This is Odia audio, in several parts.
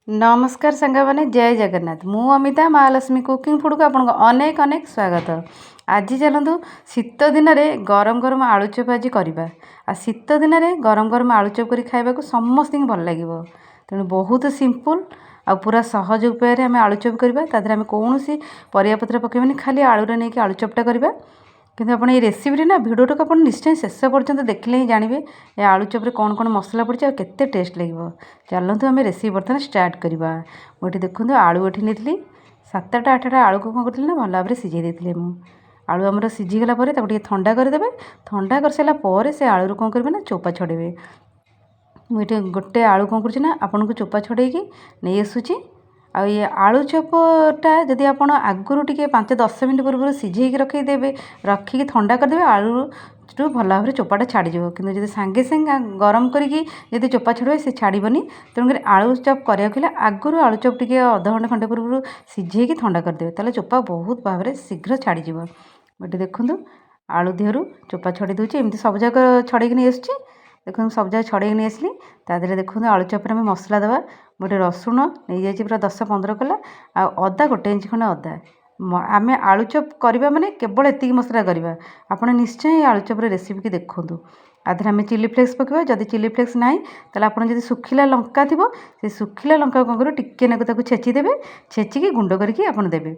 ନମସ୍କାର ସାଙ୍ଗମାନେ, ଜୟ ଜଗନ୍ନାଥ। ମୁଁ ଅମିତା, ମା ଲକ୍ଷ୍ମୀ କୁକିଂ ଫୁଡ଼କୁ ଆପଣଙ୍କୁ ଅନେକ ଅନେକ ସ୍ୱାଗତ। ଆଜି ଚାଲନ୍ତୁ ଶୀତ ଦିନରେ ଗରମ ଗରମ ଆଳୁଚପ ଆଜି କରିବା। ଆଉ ଶୀତ ଦିନରେ ଗରମ ଗରମ ଆଳୁଚପ କରି ଖାଇବାକୁ ସମସ୍ତଙ୍କୁ ଭଲ ଲାଗିବ। ତେଣୁ ବହୁତ ସିମ୍ପଲ୍ ଆଉ ପୁରା ସହଜ ଉପାୟରେ ଆମେ ଆଳୁଚପ କରିବା। ତା ଦେହରେ ଆମେ କୌଣସି ପରିବାପତ୍ର ପକାଇବାନି, ଖାଲି ଆଳୁରେ ନେଇକି ଆଳୁଚପଟା କରିବା। କିନ୍ତୁ ଆପଣ ଏଇ ରେସିପିରେ ନା ଭିଡ଼ିଓଟାକୁ ଆପଣ ନିଶ୍ଚୟ ଶେଷ ପର୍ଯ୍ୟନ୍ତ ଦେଖିଲେ ହିଁ ଜାଣିବେ ଏ ଆଳୁଚପରେ କ'ଣ କ'ଣ ମସଲା ପଡ଼ିଛି ଆଉ କେତେ ଟେଷ୍ଟ ଲାଗିବ। ଚାଲନ୍ତୁ ଆମେ ରେସିପି ବର୍ତ୍ତମାନ ଷ୍ଟାର୍ଟ କରିବା। ମୁଁ ଏଠି ଦେଖନ୍ତୁ ଆଳୁ ଏଠି ନେଇଥିଲି 7ଟା 8ଟା ଆଳୁକୁ କ'ଣ କରିଥିଲି ନା ଭଲ ଭାବରେ ସିଝେଇ ଦେଇଥିଲି ମୁଁ। ଆଳୁ ଆମର ସିଝିଗଲା ପରେ ତାକୁ ଟିକେ ଥଣ୍ଡା କରିଦେବେ। ଥଣ୍ଡା କରିସାରିଲା ପରେ ସେ ଆଳୁରୁ କ'ଣ କରିବେ ନା ଚୋପା ଛଡ଼େଇବେ। ମୁଁ ଏଠି ଗୋଟେ ଆଳୁ କ'ଣ କରୁଛି ନା ଆପଣଙ୍କୁ ଚୋପା ଛଡ଼େଇକି ନେଇ ଆସୁଛି। ଆଉ ଇଏ ଆଳୁ ଚପଟା ଯଦି ଆପଣ ଆଗରୁ ଟିକେ 5-10 ମିନିଟ୍ ପୂର୍ବରୁ ସିଝେଇକି ରଖିଦେବେ, ରଖିକି ଥଣ୍ଡା କରିଦେବେ, ଆଳୁରୁ ଭଲ ଭାବରେ ଚୋପାଟା ଛାଡ଼ିଯିବ। କିନ୍ତୁ ଯଦି ସାଙ୍ଗେ ସାଙ୍ଗେ ଗରମ କରିକି ଯଦି ଚୋପା ଛାଡ଼ିବେ, ସେ ଛାଡ଼ିବନି। ତେଣୁକରି ଆଳୁ ଚପ୍ କରିବାକୁ ହେଲେ ଆଗରୁ ଆଳୁ ଚପ୍ ଟିକେ ଅଧଘଣ୍ଟା ଖଣ୍ଡେ ପୂର୍ବରୁ ସିଝେଇକି ଥଣ୍ଡା କରିଦେବେ, ତାହେଲେ ଚୋପା ବହୁତ ଭାବରେ ଶୀଘ୍ର ଛାଡ଼ିଯିବ। ଏଠି ଦେଖନ୍ତୁ ଆଳୁ ଦେହରୁ ଚୋପା ଛଡ଼େଇ ଦେଉଛି। ଏମିତି ସବୁଯାକ ଛଡ଼େଇକି ନେଇ ଆସୁଛି। ଦେଖନ୍ତୁ, ସବୁ ଯାକ ଛଡ଼େଇକି ନେଇ ଆସିଲି। ତା ଦେହରେ ଦେଖନ୍ତୁ ଆଳୁ ଚପରେ ଆମେ ମସଲା ଦେବା। ମୁଁ ଏଠି ରସୁଣ ନେଇଯାଇଛି ପୁରା 10-15 କୋଲା ଆଉ ଅଦା 1 ଇଞ୍ଚ ଖଣ୍ଡେ ଅଦା। ଆମେ ଆଳୁ ଚପ୍ କରିବା ମାନେ କେବଳ ଏତିକି ମସଲା କରିବା। ଆପଣ ନିଶ୍ଚୟ ଏ ଆଳୁ ଚପ୍ର ରେସିପିକି ଦେଖନ୍ତୁ। ଆ ଦେହରେ ଆମେ ଚିଲି ଫ୍ଲେକ୍ସ ପକାଇବା। ଯଦି ଚିଲି ଫ୍ଲେକ୍ସ ନାହିଁ, ତାହେଲେ ଆପଣ ଯଦି ଶୁଖିଲା ଲଙ୍କା ଥିବ, ସେ ଶୁଖିଲା ଲଙ୍କା କ'ଣ କରିବେ, ଟିକେ ନାକୁ ତାକୁ ଛେଚିଦେବେ। ଛେଚିକି ଗୁଣ୍ଡ କରିକି ଆପଣ ଦେବେ।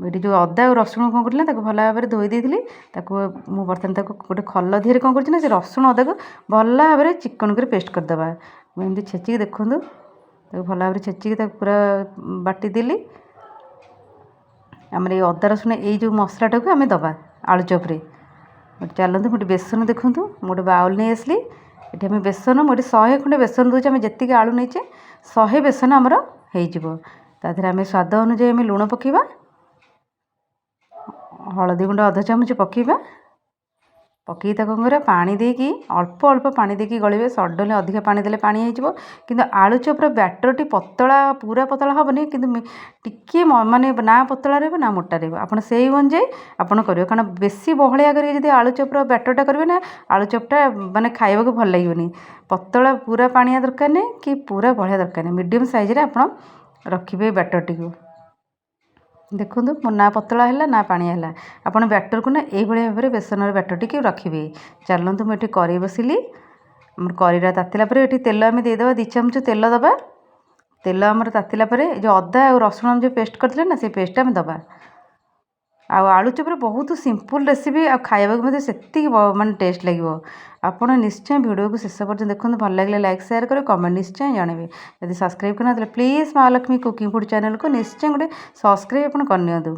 ମୁଁ ଏଠି ଯେଉଁ ଅଦା ଆଉ ରସୁଣ କ'ଣ କରିଥିଲି ନା ତାକୁ ଭଲ ଭାବରେ ଧୋଇ ଦେଇଥିଲି। ତାକୁ ମୁଁ ବର୍ତ୍ତମାନ ତାକୁ ଗୋଟେ ଖଲ ଦେହରେ କ'ଣ କରୁଛି ନା ସେ ରସୁଣ ଅଦାକୁ ଭଲ ଭାବରେ ଚିକଣ କରି ପେଷ୍ଟ କରିଦେବା। ମୁଁ ଏମିତି ଛେଚିକି ଦେଖନ୍ତୁ, ତାକୁ ଭଲ ଭାବରେ ଛେଚିକି ତାକୁ ପୁରା ବାଟିଦେଲି। ଆମର ଏଇ ଅଦା ରସୁଣ ଏଇ ଯେଉଁ ମସଲାଟାକୁ ଆମେ ଦେବା ଆଳୁ ଚପରେ। ଚାଲନ୍ତୁ, ମୁଁ ଏଠି ବେସନ ଦେଖନ୍ତୁ, ମୁଁ ଗୋଟେ ବାଉଲ୍ ନେଇ ଆସିଲି। ଏଠି ଆମେ ବେସନ, ମୁଁ ଏଠି 100 ଖଣ୍ଡେ ବେସନ ଦେଉଛି। ଆମେ ଯେତିକି ଆଳୁ ନେଇଛେ, 100 ବେସନ ଆମର ହେଇଯିବ। ତା ଦେହରେ ଆମେ ସ୍ୱାଦ ଅନୁଯାୟୀ ଆମେ ଲୁଣ ପକାଇବା, ହଳଦୀ ଗୁଣ୍ଡ ଅଧ ଚାମଚ ପକାଇବା। ପକାଇକି ତାକୁ କ'ଣ କରିବା, ପାଣି ଦେଇକି, ଅଳ୍ପ ଅଳ୍ପ ପାଣି ଦେଇକି ଗଳିବେ। ସଡ଼ନଲି ଅଧିକା ପାଣି ଦେଲେ ପାଣି ହେଇଯିବ। କିନ୍ତୁ ଆଳୁ ଚପ୍ର ବ୍ୟାଟର୍ଟି ପତଳା, ପୁରା ପତଳା ହେବନି, କିନ୍ତୁ ଟିକିଏ ମାନେ ନା ପତଳା ରହିବ ନା ମୋଟା ରହିବ। ଆପଣ ସେଇ ଅନୁଯାୟୀ ଆପଣ କରିବେ। କାରଣ ବେଶୀ ବହଳିଆ କରିକି ଯଦି ଆଳୁ ଚପ୍ର ବ୍ୟାଟର୍ଟା କରିବେ ନା, ଆଳୁ ଚପ୍ଟା ମାନେ ଖାଇବାକୁ ଭଲ ଲାଗିବନି। ପତଳା ପୁରା ପାଣିଆ ଦରକାର ନାହିଁ କି ପୁରା ବହଳିଆ ଦରକାର ନାହିଁ। ମିଡ଼ିୟମ୍ ସାଇଜ୍ରେ ଆପଣ ରଖିବେ ବ୍ୟାଟର୍ଟିକୁ। ଦେଖନ୍ତୁ, ମୋ ନା ପତଳା ହେଲା ନା ପାଣିଆ ହେଲା। ଆପଣ ବ୍ୟାଟର୍କୁ ନା ଏଇଭଳି ଭାବରେ ବେସନର ବ୍ୟାଟର୍ଟିକୁ ରଖିବେ। ଚାଲନ୍ତୁ, ମୁଁ ଏଠି କରେଇ ବସିଲି। ଆମର କରେଇଟା ତାତିଲା ପରେ ଏଠି ତେଲ ଆମେ ଦେଇଦେବା। 2 ଚାମଚ ତେଲ ଦେବା। ତେଲ ଆମର ତାତିଲା ପରେ ଏ ଯେଉଁ ଅଦା ଆଉ ରସୁଣ ଯେଉଁ ପେଷ୍ଟ କରିଥିଲେ ନା, ସେ ପେଷ୍ଟଟା ଆମେ ଦେବା। ଆଉ ଆଳୁ ଚପ୍ରେ ବହୁତ ସିମ୍ପଲ୍ ରେସିପି ଆଉ ଖାଇବାକୁ ମଧ୍ୟ ସେତିକି ମାନେ ଟେଷ୍ଟ ଲାଗିବ। ଆପଣ ନିଶ୍ଚୟ ଭିଡ଼ିଓକୁ ଶେଷ ପର୍ଯ୍ୟନ୍ତ ଦେଖନ୍ତୁ। ଭଲ ଲାଗିଲେ ଲାଇକ୍, ସେୟାର କରିବେ, କମେଣ୍ଟ ନିଶ୍ଚୟ ଜଣାଇବେ। ଯଦି ସବସ୍କ୍ରାଇବ୍ କରିନଥିଲେ, ପ୍ଲିଜ୍ ମା ଲକ୍ଷ୍ମୀ କୁକିଂ ଫୁଡ଼୍ ଚ୍ୟାନେଲ୍କୁ ନିଶ୍ଚୟ ଗୋଟେ ସବସ୍କ୍ରାଇବ୍ ଆପଣ କରିନିଅନ୍ତୁ।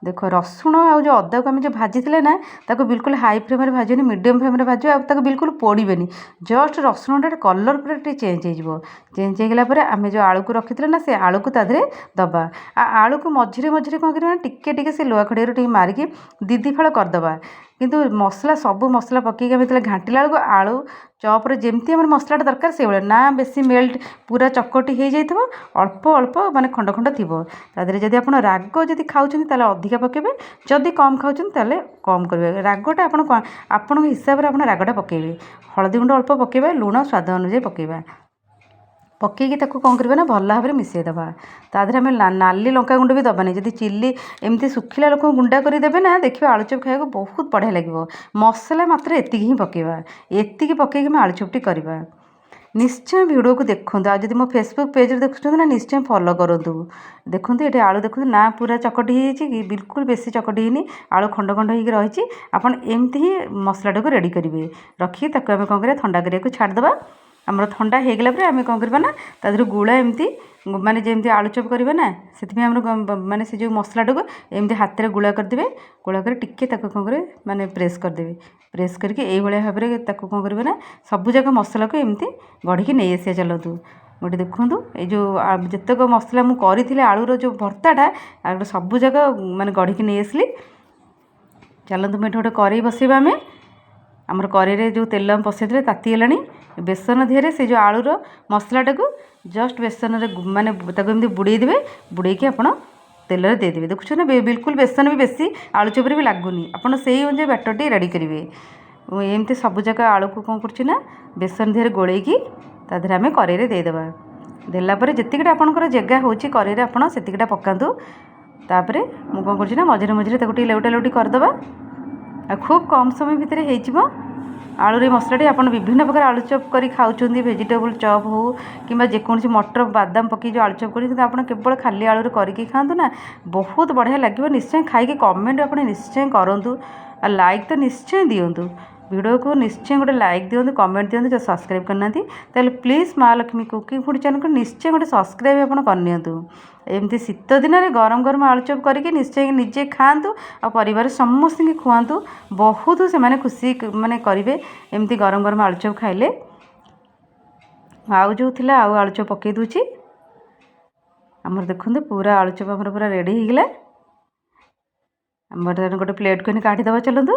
ଦେଖ, ରସୁଣ ଆଉ ଯେଉଁ ଅଦାକୁ ଆମେ ଯେଉଁ ଭାଜିଥିଲେ ନା, ତାକୁ ବିଲକୁଲ ହାଇ ଫ୍ଲେମ୍ରେ ଭାଜିବେନି, ମିଡ଼ିୟମ୍ ଫ୍ଲେମ୍ରେ ଭାଜିବେ। ଆଉ ତାକୁ ବିଲକୁଲ ପୋଡ଼ିବେନି। ଜଷ୍ଟ ରସୁଣଟା କଲର୍ ପୁରା ଟିକେ ଚେଞ୍ଜ ହେଇଯିବ। ଚେଞ୍ଜ ହେଇଗଲା ପରେ ଆମେ ଯେଉଁ ଆଳୁକୁ ରଖିଥିଲେ ନା, ସେ ଆଳୁକୁ ତା ଦେହରେ ଦେବା। ଆଉ ଆଳୁକୁ ମଝିରେ ମଝିରେ କ'ଣ କରିବା ନା ଟିକେ ଟିକେ ସେ ଲୁହା ଖଡ଼ିଆରୁ ଟିକେ ମାରିକି ଦୁଇ ଦୁଇ ଫାଳ କରିଦେବା। କିନ୍ତୁ ମସଲା, ସବୁ ମସଲା ପକାଇକି ଆମେ ଯେତେବେଳେ ଘାଣ୍ଟିଲା ବେଳକୁ ଆଳୁ ଚପ୍ରେ ଯେମିତି ଆମର ମସଲାଟା ଦରକାର ସେଇଭଳିଆ, ନା ବେଶୀ ମେଲ୍ଟ ପୁରା ଚକଟି ହେଇଯାଇଥିବ, ଅଳ୍ପ ଅଳ୍ପ ମାନେ ଖଣ୍ଡ ଖଣ୍ଡ ଥିବ। ତା ଦେହରେ ଯଦି ଆପଣ ରାଗ ଯଦି ଖାଉଛନ୍ତି, ତାହେଲେ ଅଧିକା ପକାଇବେ। ଯଦି କମ୍ ଖାଉଛନ୍ତି, ତାହେଲେ କମ୍ କରିବେ। ରାଗଟା ଆପଣ ଆପଣଙ୍କ ହିସାବରେ ଆପଣ ରାଗଟା ପକାଇବେ। ହଳଦୀ ଗୁଣ୍ଡ ଅଳ୍ପ ପକାଇବା, ଲୁଣ ସ୍ୱାଦ ଅନୁଯାୟୀ ପକାଇବା। ପକାଇକି ତାକୁ କ'ଣ କରିବା ନା ଭଲ ଭାବରେ ମିଶାଇ ଦେବା। ତା ଦେହରେ ଆମେ ନାଲି ଲଙ୍କା ଗୁଣ୍ଡ ବି ଦେବାନି। ଯଦି ଚିଲି ଏମିତି ଶୁଖିଲା ଲଙ୍କା ଗୁଣ୍ଡ କରିଦେବେ ନା, ଦେଖିବେ ଆଳୁଚପ୍ ଖାଇବାକୁ ବହୁତ ବଢ଼ିଆ ଲାଗିବ। ମସଲା ମାତ୍ର ଏତିକି ହିଁ ପକାଇବା। ଏତିକି ପକାଇକି ଆମେ ଆଳୁଚପ୍ଟି କରିବା। ନିଶ୍ଚୟ ଭିଡ଼ିଓକୁ ଦେଖନ୍ତୁ। ଆଉ ଯଦି ମୋ ଫେସବୁକ୍ ପେଜ୍ରେ ଦେଖୁଛନ୍ତି ନା, ନିଶ୍ଚୟ ଫଲୋ କରନ୍ତୁ। ଦେଖନ୍ତୁ, ଏଠି ଆଳୁ ଦେଖନ୍ତୁ ନା ପୁରା ଚକଟି ହେଇଯାଇଛି କି ବିଲକୁଲ ବେଶୀ ଚକଟି ହେଇନି, ଆଳୁ ଖଣ୍ଡ ଖଣ୍ଡ ହେଇକି ରହିଛି। ଆପଣ ଏମିତି ହିଁ ମସଲାଟାକୁ ରେଡ଼ି କରିବେ। ରଖିକି ତାକୁ ଆମେ କ'ଣ କରିବା, ଥଣ୍ଡା କରିବାକୁ ଛାଡ଼ିଦେବା। ଆମର ଥଣ୍ଡା ହେଇଗଲା ପରେ ଆମେ କ'ଣ କରିବା ନା ତା ଦେହରୁ ଗୁଳା ଏମିତି ମାନେ ଯେମିତି ଆଳୁଚପ୍ କରିବା ନା, ସେଥିପାଇଁ ଆମର ମାନେ ସେ ଯେଉଁ ମସଲାଟାକୁ ଏମିତି ହାତରେ ଗୁଳା କରିଦେବେ। ଗୁଳା କରି ଟିକେ ତାକୁ କ'ଣ କରିବେ, ମାନେ ପ୍ରେସ୍ କରିଦେବେ। ପ୍ରେସ୍ କରିକି ଏଇଭଳିଆ ଭାବରେ ତାକୁ କ'ଣ କରିବେ ନା ସବୁଯାକ ମସଲାକୁ ଏମିତି ଗଢ଼ିକି ନେଇ ଆସିବା। ଚାଲନ୍ତୁ, ଗୋଟେ ଦେଖନ୍ତୁ, ଏଇ ଯେଉଁ ଯେତେକ ମସଲା ମୁଁ କରିଥିଲି ଆଳୁର ଯେଉଁ ଭର୍ତ୍ତାଟା, ଆଉ ସବୁଯାକ ମାନେ ଗଢ଼ିକି ନେଇ ଆସିଲି। ଚାଲନ୍ତୁ, ମୁଁ ଏଠି ଗୋଟେ କରେଇ ବସେଇବା ଆମେ। ଆମର କରେଇରେ ଯେଉଁ ତେଲ ଆମେ ବସେଇଥିଲେ ତାତିଗଲାଣି। ବେସନ ଦେହରେ ସେ ଯେଉଁ ଆଳୁର ମସଲାଟାକୁ ଜଷ୍ଟ ବେସନରେ ମାନେ ତାକୁ ଏମିତି ବୁଡ଼େଇ ଦେବେ। ବୁଡ଼େଇକି ଆପଣ ତେଲରେ ଦେଇଦେବେ। ଦେଖୁଛନ୍ତି ନା, ବିଲକୁଲ ବେସନ ବି ବେଶୀ ଆଳୁ ଚପରେ ବି ଲାଗୁନି। ଆପଣ ସେଇ ଅନୁଯାୟୀ ବ୍ୟାଟରଟି ରେଡ଼ି କରିବେ। ଏମିତି ସବୁଯାକ ଆଳୁକୁ କ'ଣ କରୁଛି ନା ବେସନ ଦେହରେ ଗୋଳେଇକି ତା ଦେହରେ ଆମେ କରେଇରେ ଦେଇଦେବା। ଦେଲା ପରେ ଯେତିକିଟା ଆପଣଙ୍କର ଜାଗା ହେଉଛି କରେଇରେ, ଆପଣ ସେତିକିଟା ପକାନ୍ତୁ। ତାପରେ ମୁଁ କ'ଣ କରୁଛି ନା, ମଝିରେ ମଝିରେ ତାକୁ ଟିକେ ଲେଉଟା ଲେଉଟି କରିଦେବା। ଆଉ ଖୁବ୍ କମ୍ ସମୟ ଭିତରେ ହେଇଯିବ ଆଳୁରେ ମସଲାଟି। ଆପଣ ବିଭିନ୍ନ ପ୍ରକାର ଆଳୁ ଚପ୍ କରି ଖାଉଛନ୍ତି, ଭେଜିଟେବୁଲ୍ ଚପ୍ ହେଉ କିମ୍ବା ଯେକୌଣସି ମଟର ବାଦାମ ପକାଇ ଯେଉଁ ଆଳୁ ଚପ୍ କରି, କିନ୍ତୁ ଆପଣ କେବଳ ଖାଲି ଆଳୁରେ କରିକି ଖାଆନ୍ତୁ ନା, ବହୁତ ବଢ଼ିଆ ଲାଗିବ। ନିଶ୍ଚୟ ଖାଇକି କମେଣ୍ଟ ଆପଣ ନିଶ୍ଚୟ କରନ୍ତୁ ଆଉ ଲାଇକ୍ ତ ନିଶ୍ଚୟ ଦିଅନ୍ତୁ। ଭିଡ଼ିଓକୁ ନିଶ୍ଚୟ ଗୋଟେ ଲାଇକ୍ ଦିଅନ୍ତୁ, କମେଣ୍ଟ ଦିଅନ୍ତୁ। ଯଦି ସବସ୍କ୍ରାଇବ୍ କରିନାହାନ୍ତି, ତାହେଲେ ପ୍ଲିଜ୍ ମା ଲକ୍ଷ୍ମୀ କୁକିଂ ଫୁଡ଼୍ ଚ୍ୟାନେଲକୁ ନିଶ୍ଚୟ ଗୋଟେ ସବସ୍କ୍ରାଇବ୍ ଆପଣ କରିନିଅନ୍ତୁ। ଏମିତି ଶୀତ ଦିନରେ ଗରମ ଗରମ ଆଳୁଚପ୍ କରିକି ନିଶ୍ଚୟ ନିଜେ ଖାଆନ୍ତୁ ଆଉ ପରିବାର ସମସ୍ତଙ୍କୁ ଖୁଆନ୍ତୁ। ବହୁତ ସେମାନେ ଖୁସି ମାନେ କରିବେ ଏମିତି ଗରମ ଗରମ ଆଳୁଚପ୍ ଖାଇଲେ। ଆଉ ଯେଉଁ ଥିଲା, ଆଉ ଆଳୁଚପ୍ ପକାଇ ଦେଉଛି। ଆମର ଦେଖନ୍ତୁ, ପୁରା ଆଳୁଚପ୍ ଆମର ପୁରା ରେଡ଼ି ହେଇଗଲା। ଆମର ଗୋଟେ ପ୍ଲେଟ୍କୁ ଏଇନେ କାଢ଼ିଦେବା ଚାଲନ୍ତୁ।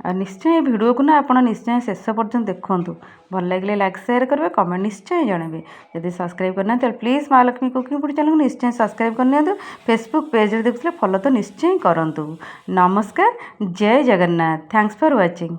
ଆଉ ନିଶ୍ଚୟ ଏ ଭିଡ଼ିଓକୁ ନା ଆପଣ ନିଶ୍ଚୟ ଶେଷ ପର୍ଯ୍ୟନ୍ତ ଦେଖନ୍ତୁ। ଭଲ ଲାଗିଲେ ଲାଇକ୍, ସେୟାର କରିବେ, କମେଣ୍ଟ ନିଶ୍ଚୟ ଜଣାଇବେ। ଯଦି ସବସ୍କ୍ରାଇବ୍ କରିନାହାନ୍ତି, ତାହେଲେ ପ୍ଲିଜ୍ ମା ଲକ୍ଷ୍ମୀ କୁକିଂ ଫୁଡ଼୍ ଚ୍ୟାନେଲକୁ ନିଶ୍ଚୟ ସବସ୍କ୍ରାଇବ୍ କରିନିଅନ୍ତୁ। ଫେସବୁକ୍ ପେଜ୍ରେ ଦେଖୁଥିଲେ ଫଲୋ ତ ନିଶ୍ଚୟ କରନ୍ତୁ। ନମସ୍କାର, ଜୟ ଜଗନ୍ନାଥ। Thanks for watching.